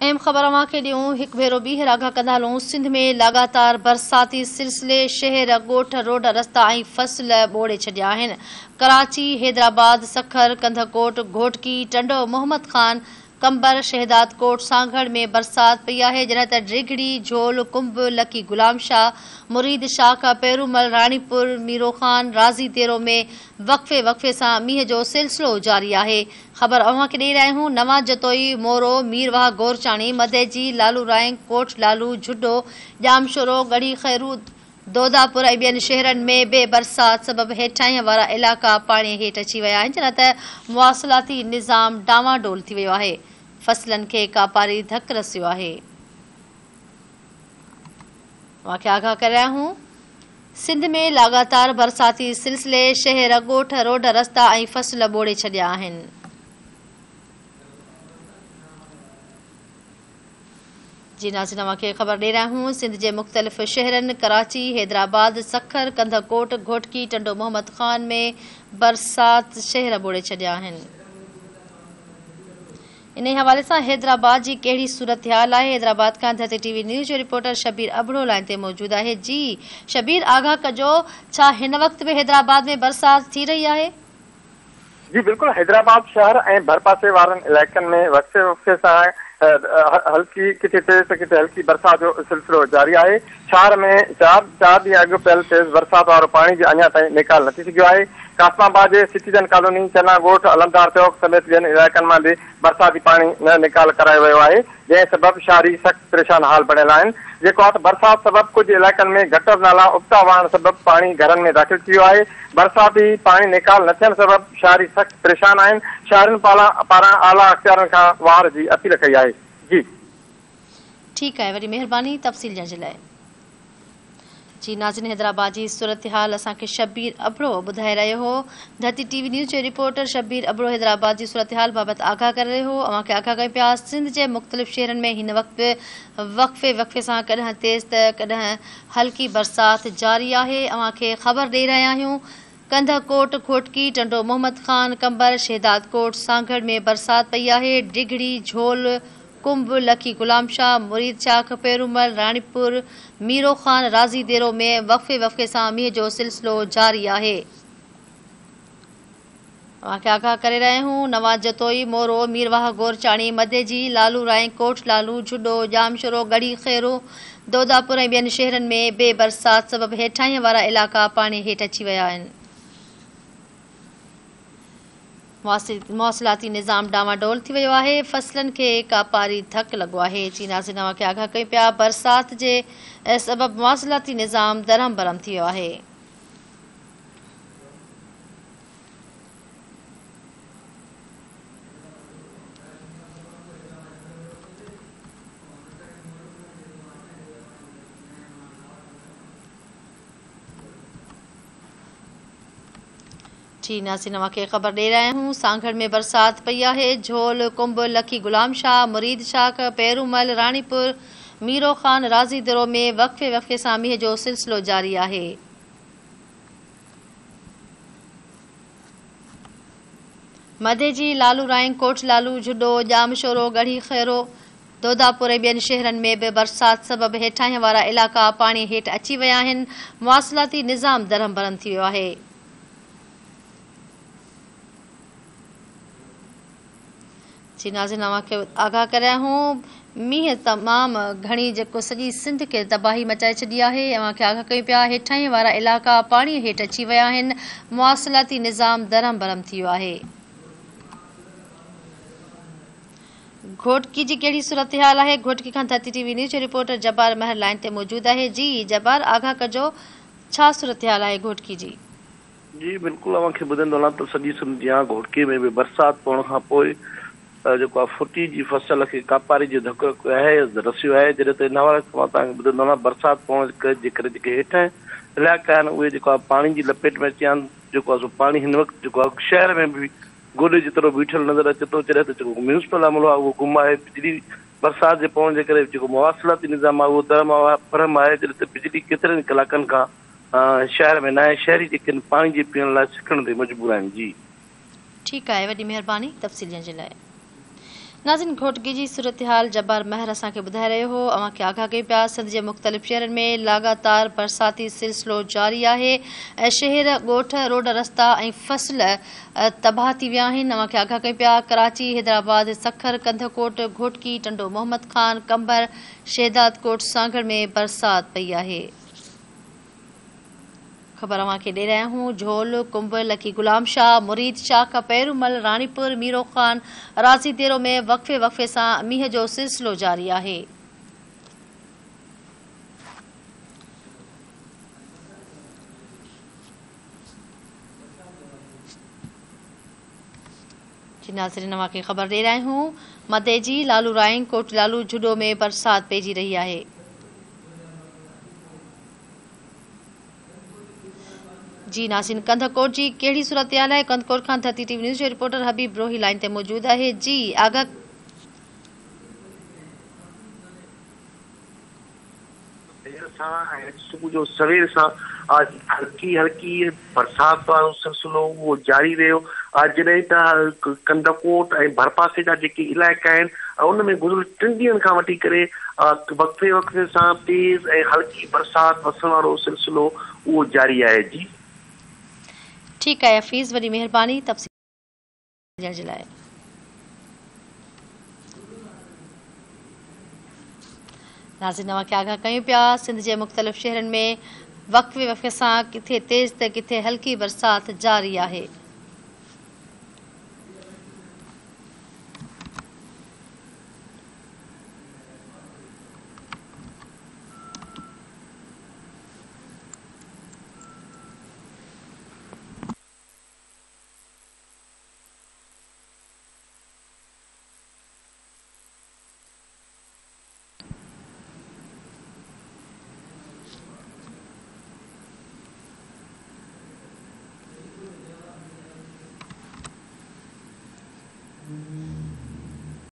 اهم خبر اوهان کي ڏيون، هڪ ڀيرو ٻيهر آگاهه ڪندا هلون، سنڌ ۾ لاڳاتار برساتي سلسلي شهر، ڳوٺ، روڊ، رستا ۽ فصل ٻوڙي ڇڏيا آهن. ڪراچي، حيدرآباد، سکر، ڪنڌڪوٽ، گهوٽڪي، ٽنڊو محمد خان، قمبر، شهدادڪوٽ، سانگهڙ ۾ برسات پئي آهي، جڏهن ته ڊيگهڙي، جهول، ڪنب، لڪي غلام شاهه، مريد شاخ، پيرومل، راڻيپور، ميروخان، راضي ديرو ۾ وقفي وقفي سان مينهن جو سلسلو جاري آهي. خبر اوهان کي ڏئي رهيا آهيون، نوان جتوئي، مورو، ميرواهه گورچاڻي، مدئجي، لالو رائنگ، ڪوٽ لالو، جهڏو، ڄامشورو، ڳڙهي خيرو، دوداپور ۽ ٻين شهرن ۾ به برسات سبب هيٺاهين وارا علائقا پاڻي هيٺ اچي ويا آهن، جڏهن ته مواصلاتي نظام ڊانوانڊول ٿي ويو آهي، فصلن کي ڪاپاري ڌڪ رسيو آهي. اوهان کي آگاهه ڪري رهيا آهيون سنڌ ۾ لاڳاتار برساتي سلسلي شهر، ڳوٺ، روڊ، رستا ۽ فصل ٻوڙي ڇڏيا آهن. جي ناظرين اوهان کي خبر ڏئي رهيا آهيون سنڌ جي مختلف شهرن ڪراچي، حيدرآباد، سکر، ڪنڌڪوٽ، گهوٽڪي، ٽنڊو محمد خان ۾ برسات شهر ٻوڙي ڇڏيا آهن. انهي حوالي سان حيدرآباد جي ڪهڙي صورتحال آهي حيدرآباد کان ڌرتي ٽي وي نيوز جو رپورٽر شبير ابڙو لائين تي موجود آهي جي شبير آگاهه ڪجو ڇا هن وقت به حيدرآباد ۾ برسات ٿي رهي آهي؟ جي بلڪل حيدرآباد شهر ۽ ڀرپاسي وارن علائقن ۾ وقفي وقفي سان هلڪي ڪٿي تيز ته ڪٿي هلڪي برسات جو سلسلو جاري آهي شهر ۾ چار چار ڏينهن اڳ پيل تيز برسات وارو پاڻي به اڃا تائين نيڪال نه ٿي سگهيو آهي. قاسم آباد جي سٽيزن ڪالوني، چنا ڳوٺ، علمدار چوڪ سميت ٻين علائقن مان به برساتي پاڻي نه نيڪال ڪرايو ويو آهي، جنهن سبب شهري سخت پريشان حال بڻيل آهن. جيڪو آهي ته برسات سبب ڪجهه علائقن ۾ گٽر نالا ابتا وهڻ سبب پاڻي گهرن ۾ داخل ٿي ويو آهي. برساتي پاڻي نيڪال نه ٿيڻ سبب شهري سخت پريشان آهن. شهرين پاران اعليٰ اختيارين کان واهر جي اپيل ڪئي آهي. جي. ٺيڪ آهي وڏي مهرباني تفصيل ڏيڻ جي لاء. جي ناظرين حيدرآباد جي صورتحال اسان کي شبير ابڙو ٻڌائي رهيو هو ڌرتي ٽي وي نيوز جو رپورٽر شبير ابڙو حيدرآباد جي صورتحال بابت آگاهه ڪري رهيو هو اوهان کي آگاهه ڪيون پيا سنڌ جي مختلف شهرن ۾ هن وقت به وقفي وقفي سان ڪڏهن تيز ته ڪڏهن هلڪي برسات جاري آهي اوهان کي خبر ڏئي رهيا آهيون ڪنڌڪوٽ، گهوٽڪي، ٽنڊو محمد خان، قمبر، شهدادڪوٽ، سانگهڙ ۾ برسات پئي آهي، ڊگهڙي، جهول، ڪنب، لکي غلام شاهه، مريد شاخ، پيرومل، راڻيپور، ميرو خان، راضي ديرو ۾ وقفي وقفي سان مينهن جو سلسلو جاري آهي. اوهان کي آگاهه ڪري رهيا آهيون، نوان جتوئي، مورو، ميرواهه گورچاڻي، مديجي، لالو رائين، ڪوٽ لالو، جهڏو، ڄامشورو، ڳڙهي خيرو، دوداپور ۽ ٻين شهرن ۾ به برسات سبب هيٺاهين وارا علائقا پاڻي هيٺ اچي ويا آهن. مواصلاتي نظام ڊانواڊول ٿي ويو آهي، فصلن کي ڪاپاري ڌڪ لڳو آهي. جي ناظرين اوهان کي آگاهه ڪيون پيا برسات جي سبب مواصلاتي نظام درهم برهم ٿي ويو آهي. جي ناظرين اوهان کي خبر ڏئي رهيا آهيون سانگهڙ ۾ برسات پئي آهي جهول ڪنب لکي غلام شاهه مريد شاخ پيرومل راڻيپور ميرو خان راضي درو ۾ وقفي وقفي سان مينهن جو سلسلو جاري آهي. مديجي، لالو رائين، ڪوٽ لالو، جهڏو، ڄام شورو، ڳڙهي خيرو، دوداپور ۽ ٻين شهرن ۾ به برسات سبب هيٺاهين وارا علائقا پاڻي هيٺ اچي ويا آهن، مواصلاتي نظام درهم برهم ٿي ويو آهي. جي ناظرين اوهان کي آگاهه ڪري رهيا آهيون مينهن تمام گهڻي جيڪو سڄي سنڌ کي تباهي مچائي ڇڏي آهي اوهان کي آگاهه ڪيون پيا هيٺاهين وارا علائقا پاڻي هيٺ اچي ويا آهن مواصلاتي نظام درهم برهم ٿي ويو آهي. گهوٽڪي جي ڪهڙي صورتحال آهي گهوٽڪي کان ڌرتي ٽي وي نيوز جو رپورٽر جبار مهر لائين تي موجود آهي جي جبار آگاهه ڪجو ڇا صورتحال آهي گهوٽڪي جي. جي بلڪل اوهان کي ٻڌائيندو هلان ته سڄي سنڌ جيان گهوٽڪي ۾ به برسات پوڻ کان پوء جيڪو آهي ڦٽي جي فصل کي ڪاپاري جو ڌڪ آهي رسيو آهي جڏهن ته ان حوالي سان مان توهان کي ٻڌائيندو هلان برسات پوڻ جي ڪري جيڪي هيٺ علائقا آهن اهي جيڪو آهي پاڻي جي لپيٽ ۾ اچي ويا آهن جيڪو آهي سو پاڻي هن وقت جيڪو آهي شهر ۾ به گوڏي جيترو بيٺل نظر اچي ٿو، جڏهن ته جيڪو ميونسپل عملو آهي اهو گم آهي، بجلي برسات جي پوڻ جي ڪري جيڪو مواصلاتي نظام آهي اهو درهم برهم آهي، جڏهن ته بجلي ڪيترن ئي ڪلاڪن کان شهر ۾ ناهي، شهري جيڪي آهن پاڻي جي پيئڻ لاء سڪڻ تي مجبور آهن. جي. ٺيڪ آهي وڏي مهرباني تفصيل ڏيڻ جي لاء. नाज़रीन घोटकी जी सूरत-हाल जब्बार महर असांखे ॿुधाए रहियो हो। अव्हां खे आगाह कयूं पिया, सिंध जे मुख़्तलिफ़ शहरनि में लाॻातार बरसाती सिलसिलो जारी आहे ऐं शहर, ॻोठ, रोड, रस्ता ऐं फ़सल तबाह थी विया आहिनि। अव्हां खे आगाह कयूं पिया, कराची, हैदराबाद, सखर, कंधकोट, घोटकी, टंडो मोहम्मद ख़ान, कंबर, शहदादकोट, सांगड़ में बरसात पई आहे। ख़बर अव्हां खे ॾेई रहिया आहियूं, झोल, कुंभ, लकी गुलाम शाह, मुरीद शाह, पेरूमल, रानीपुर, मीरो ख़ान, राज़ी देरो में वक़्फ़े वक़्फ़े सां मींहं जो सिलसिलो जारी आहे। जी नाज़रीन, अव्हां खे ख़बर ॾेई रहिया आहियूं, मदेजी, लालू राय, कोट लालू, जुडो में बरसात पइजी रही आहे। जी नाज़रीन, कंधकोट जी कहिड़ी सूरत हाल आहे? कंधकोट खां धरती टीवी न्यूज़ जो रिपोर्टर हबीब रोही लाइन ते मौजूद आहे। जी आगाह। सुबुह जो सवेर सां हल्की हल्की बरसात वारो सिलसिलो उहो जारी रहियो। जॾहिं त कंदकोट ऐं भरपासे जा जेके इलाइक़ा आहिनि उन में गुज़िरियल 3 ॾींहनि खां वठी करे वक़्फ़े वक़्फ़े सां तेज़ ऐं हल्की बरसात वसण वारो सिलसिलो उहो जारी आहे। जी ठीकु आहे हफ़ीज़, वॾी महिरबानी तफ़सील ॾियण जे लाइ। नाज़रीन, अव्हां खे आगाह कयूं पिया, सिंध जे मुख़्तलिफ़ शहरनि में वक़्फ़े वक़्फ़े सां किथे तेज़ त किथे हल्की बरसात जारी आहे।